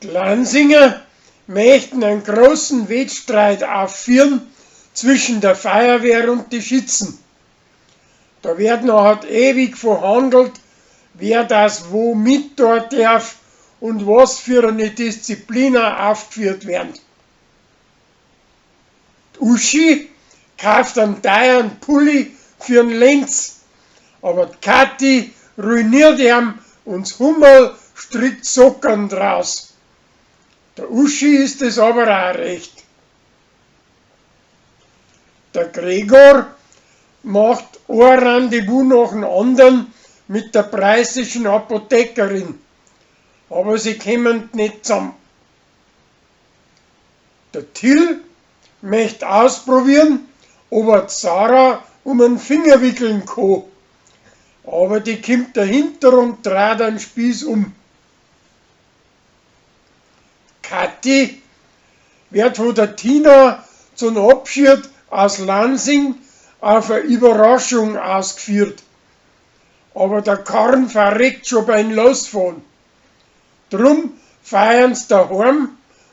D'Lansinger möchten einen großen Wettstreit aufführen zwischen der Feuerwehr und die Schützen. Da wird nachher ewig verhandelt, wer das wo mit dort darf und was für eine Disziplin aufgeführt werden. Die Uschi kauft einen teuren Pulli für den Lenz, aber die Kathi ruiniert ihm und das Hummerl strickt Socken draus. Der Uschi ist es aber auch recht. Der Gregor macht ein Rendezvous nach dem anderen mit der preußischen Apothekerin, aber sie kommen nicht zusammen. Der Till möchte ausprobieren, ob er die Sarah um den Finger wickeln kann, aber die kommt dahinter und dreht den Spieß um. Kathi wird von der Tina zum Abschied aus Lansing auf eine Überraschung ausgeführt. Aber der Karren verreckt schon beim Losfahren. Drum feiern's daheim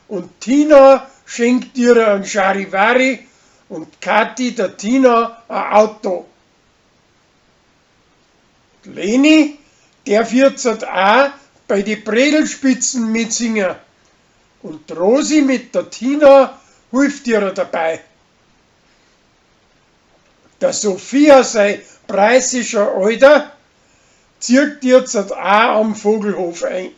und Tina schenkt ihr einen Charivari und Kathi der Tina ein Auto. Die Leni darf jetzt auch bei die Bredelspitzen mitsingen und die Rosi mit der Tina hilft ihr dabei. Der Sophia sei preußischer Alter zieht jetzt auch am Vogelhof ein.